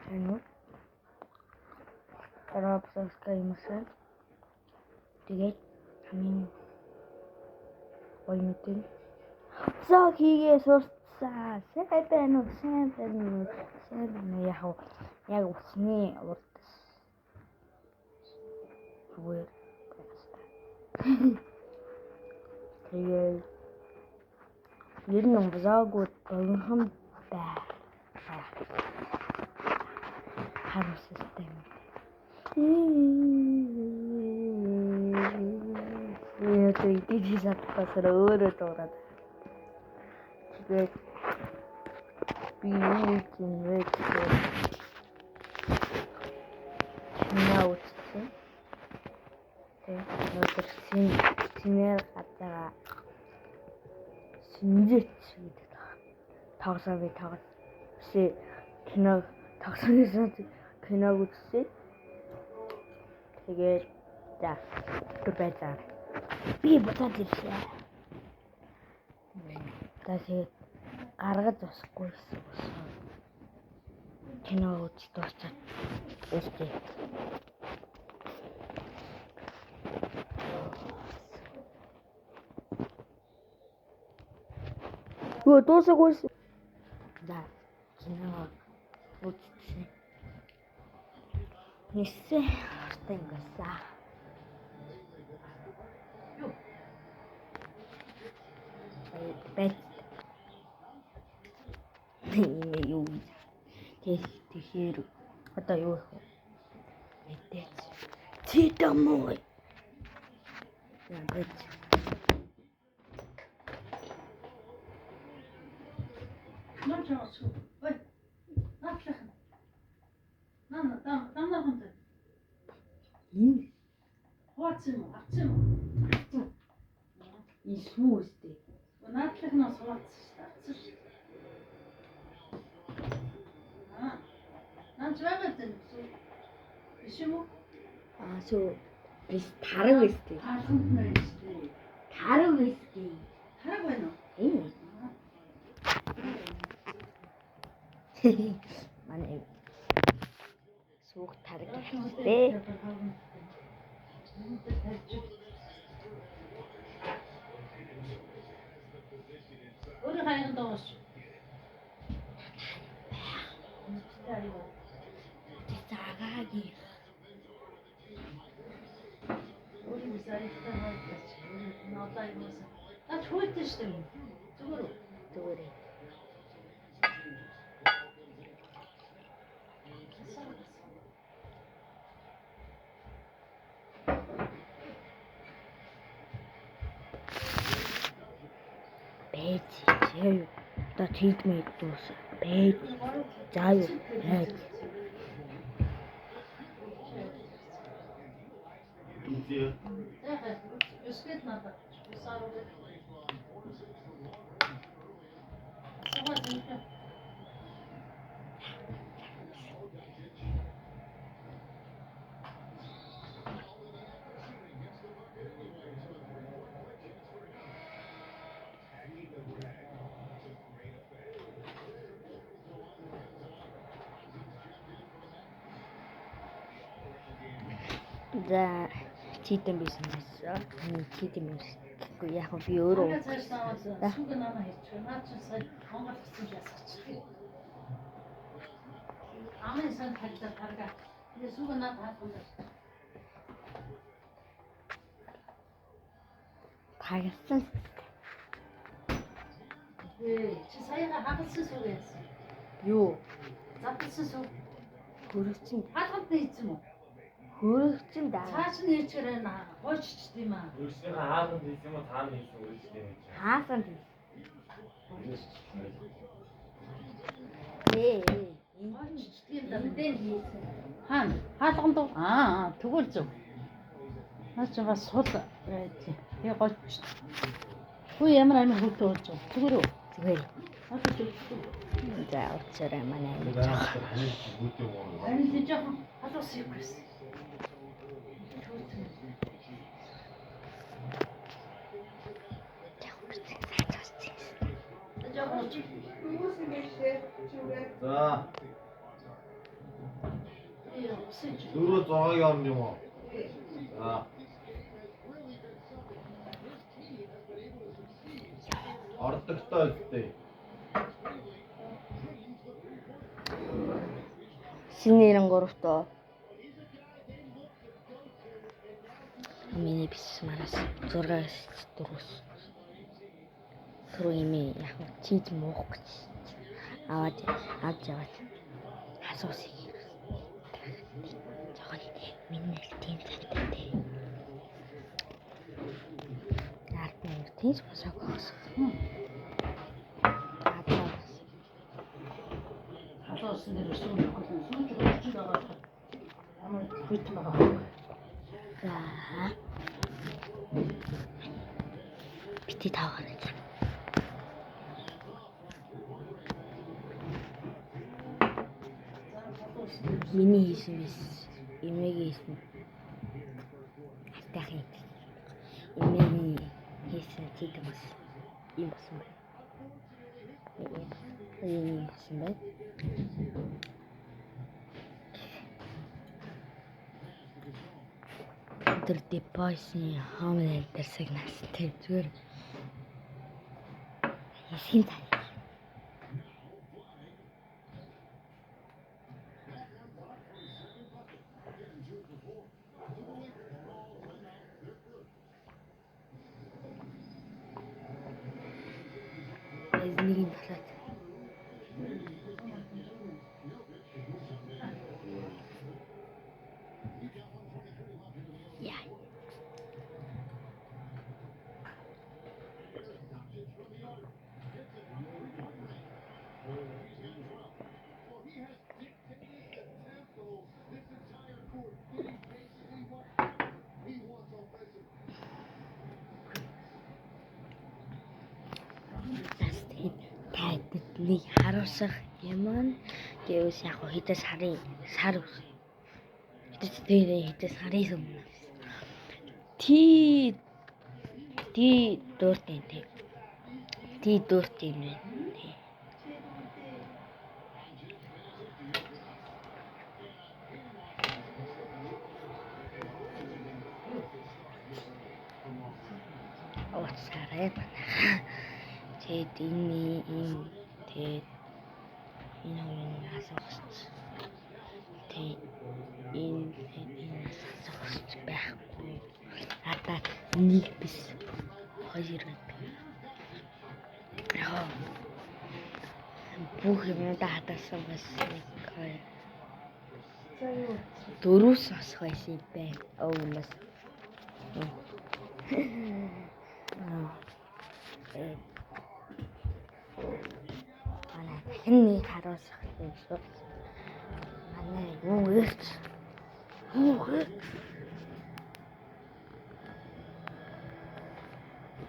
Сайн уу? Roblox Games-ээр тэгээд хамгийн гоё мэдээ. Vlog хийгээ сурцсан. Сайн байна уу? Сайн байна уу? Сайн байна уу? Яг яг усны урдас зүгээр байсан. Тэгээд ер нь vlog-ууд богинохон бай. Харамсалтай юм. Одоо идэж чадахгүйсээр өөрөө дуурайд. Тэгээд би юу хийж юм бэ гэхээр кино үзсэн. Тэгээд өнөөдөр синээр гадаа синжэч гэдэг тоглоом би тоглосон. Кино тоглосон гэсэн киног үзсэн. Тэгээд за түр байцаа. Би буцаад ирсэн. За тэгээд гаргаж босхгүй гэсэн болсон. Кино үзэж дуусчаад ээлжээ. Юу дуусаагүй. За кино үзсэн. Ниссэн хортой ингэсэн. Байт. Энэ юу гэж. Тэгэхээр одоо юу их вэ? Мэдээч. Читамой. Яаж. Наа чаас. Ой. Наатлах. Наа дам дамнаа хүнтэй. Энэ Хуваацсан юм уу? Авсан юм уу? энэ сүү өстэй. Наатлах нь бас хуваацсан шүү дээ. Авсан шүү дээ. Аа. Наа ч байгаа даа. Биш юм уу? Аа сүү биш тараг өстэй. Хаалганд нь байна шүү дээ. Тараг өстэй. Тараг байна уу? Энэ. Манай сүүх тараг гэхтэй. Өөрийн хаяг доош. Цагаагийн Өөрийн биш аяхтай байлаач. Өөрийн ноолоо юмас. Наач хүйтэй шүү дээ. Зүгээр үү? зүгээр ээ. Байж заа юу. Одоо тийдмээ дуус. Байж заа юу. Байж. Өсгөд надад. Усаар өгöd. Суугаа зинхэ. За читэм байсан байсан. Читэм гэхгүй яг би өөрөө Өөрөө цааш наваад сүг намаа хийчих. Наад чи сая Монгол гэсэн ясгачих. Амын сан талдаа тарга. Тэгээ сүг наад хаалган. тагалсан. Ээ чи саяга хагалсан сүг яасан. Юу? Задлсан сүг. Хөрөгчин Хаалганд нь хийсэн үү? хөрөгчин даа. Цааш нь хийчихээр байна. Гойчч тийм аа. Өрснийхөө хаалганд хийсэн юм уу таана хийсэн үргэлжлээ гэж. Хаасан тийм. Ээ. Гойчч тийм да. Эндээ хийсэн. Хаана? Хаалганд уу? Аа, тэгвэл зөв. Наа чи бас сул байж. Тэгээ гойч. Хүү ямар амир хөлтөө болж байгаа. Зүгээр үү? Зүгээр. Одоо зөв. За уцаарай манай амир жаах. Харин л жоохон халуус юм гэсэн. Яг үгүй цааш цааш. Жоохон За. 4 6-гийн хооронд юм уу? Аа. Ордогтой үстэй. Шинэ 93 тоо. Миний бис мараас 6-аас 4-өөс. Түрүү юм яг чиз муух гэж аваад авч яваад асуусыг. Жохон миний тийм цантай тий. Ард нь тийм босоо гоосон. Халуун усан дээр сүүн өгөх. Сүүн ч өгч байгаа. Амар хүйтэн байгаа хөө. За. Бити таваарай. Миний хийсэн биш. Эмээгийн хийсэн. Хартайхан. Эмээгийн хийсэн чиг бас юм болсон байна. Ийм болсон байна. Тэр The Boys-ийн Homelander шиг настай зүгээр хэсгийн цай. Нэг нь талаад. Яа. Таад нэг харуулсах юм нь гэвс яг хэдэн сарын сар хэдэн дээр хэдэн сарын өмнө ти ти дөртийн тий ти дөртийн байна тий. Ууцаарай манайхаа. Тэгээд энэ ийм тэгээд энэ хоёрын асуугч тэгээд энэ энэ асуугч байхгүй. Надад нэг биш хоёр гэдэг. Яг бүх юмудаа хадгалсан бас нэг хоёр дөрөв сонсох байсан юм байна. Өвнөөс. Манай дахин нэг харуулсах юм шүү. Манай юу ирч. Юу ирч.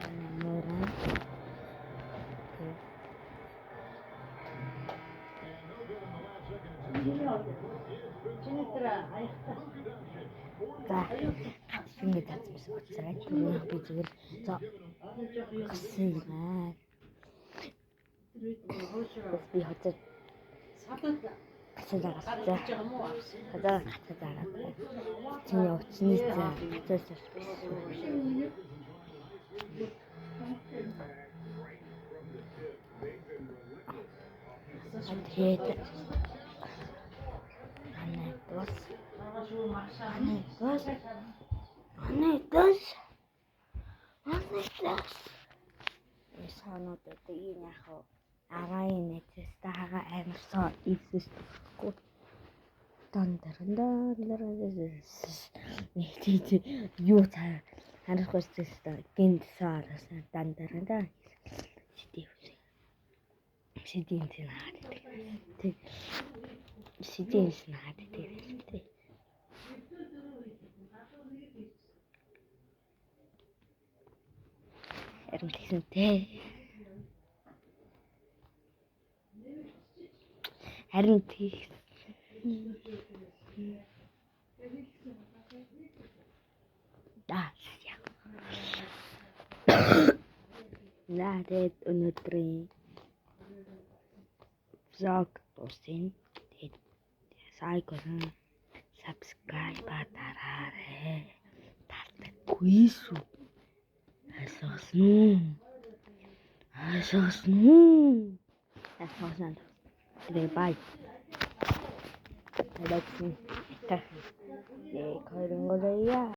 Манай мөрөн. Чиний тэр аяхтай. За. Ингэ татсан байсан уцаарай. Түрүү би зүгээр за гасан юм аа. Би хоцор Садад гацаа гарч гацаа. байгаа юм уу? Хазаа гацаа зараад. Чиний утасны за гацаас биш. Тэгээд манай дус манай дус манай дус манай дус санууд одоо энэ яг агаын найзтай хагаа амар сон ийсэс тэгэхгүй дан даран дан нэг тий юу цаа харахгүй зүстэй гинт саараас дан даран дан сиди сидин зэн хаад идэг тий сидин зэн хаад идэг тий. Харин тэгсэн тий. Харин тэгсэн. Да. За тэгээд өнөөдрийн vlog дуусна. Тэгээд лайк болон Subscribe дараарай. Тартаггүй шүү. Ойлгосон уу? Ойлгосон уу? Ойлгосон. Тэгээ bye. Алексин. Нэг хоёр гурав.